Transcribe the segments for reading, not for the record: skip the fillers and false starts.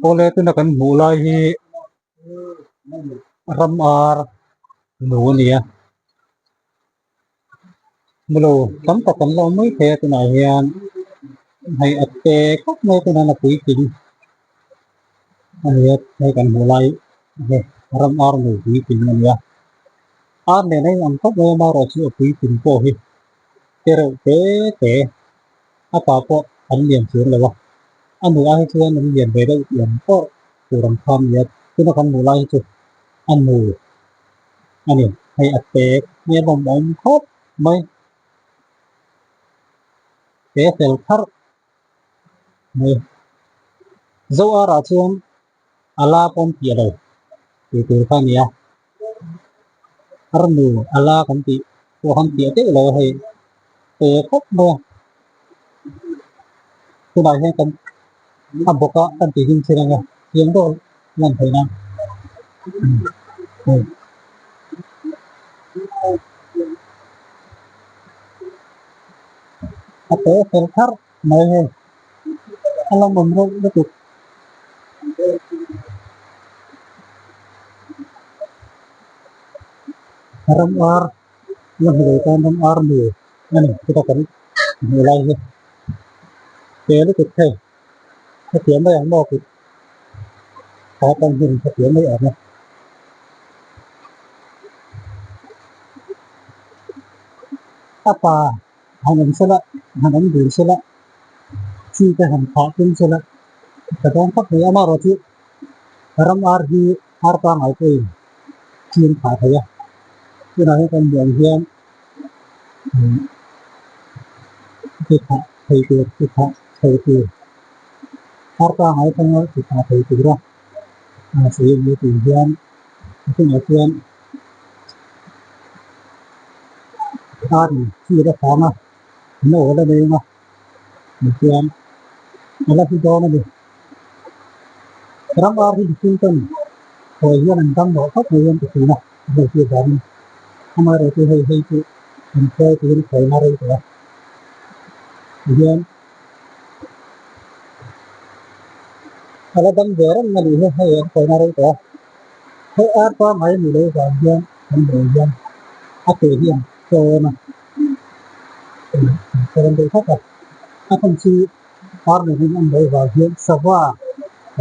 Awle tuna kan hmuh lai hi ram ar nu a ni a hmulo tam tak an lo awm mai thei a tunah hian hei a te khawp mai tunah hian a puitling a ni a hei kan hmuh lai hi ram ar nu puitling a ni a ar nen a inang khawp mai a amaherawhchu a puitling pawh hi te reuh te te. A pa pawh an lian chuang lo a, a nu ai hi chuan an lian ve deuh tih ang pawh tur an kha a ni a, tuna kan hmuh lai hi chu a nu a ni, hei a tek hmel awm awm khawp mai, he fel tharh mai, zo arah chuan a la pawn piah lo tih tur kha a ni a, arnu a la kan tih pawh han piah deuh lo a hei pe khawp mai a tunah hian kan a bawk a kan tih hlim thin ang a chiang deuh lan theih nan hei. A te fel tharh mai hei a la awm reuh lutuk. Ram ar la hmu lo tan ram ar nu a ni chuta kan hmuh lai hi te lutuk hei hetiang mai ang maw kut a tan hun hetiang mai ang a. A pa han awm sela han awm dun sela chi te han phah tum sela ka dawn khawp mai a amaherawhchu ram ar hi ar pangngai pawhin chi an phah thei a tunah hian kan hmuh ang hian chi phah thei tur chi phah chho tur ar pangngai atanga chi phah thei tura sawi a ni a tih hian tunah chuan ar in chi a la fang a an awl a leng a tichuan a la hlu dawn a ni ram ar hi mihring ten khawi hian an dam loh khawp mai hian ka hria a hei chu vangin amaherawhchu hei hei chu an khawi turin khawi na rei tawh a tihian a la dam ve reng a nih hi hei an khawi na rei tawh a hei ar pangngai a nih loh vang hian an hmuh hian a ke hi an tawn a tawn deuh khawp a a chhan chu ar nen hian an lo vang hian sava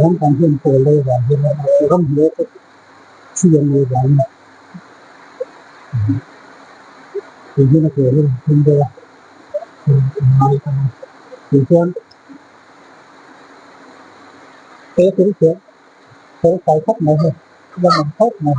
lampang hian pawl lo vang hian ramhnuai te chi an lo vangin tih hian a ke hi a rawn thum deuh a tichuan he thil hian fel fai khawp mai hei a la awm khawp mai.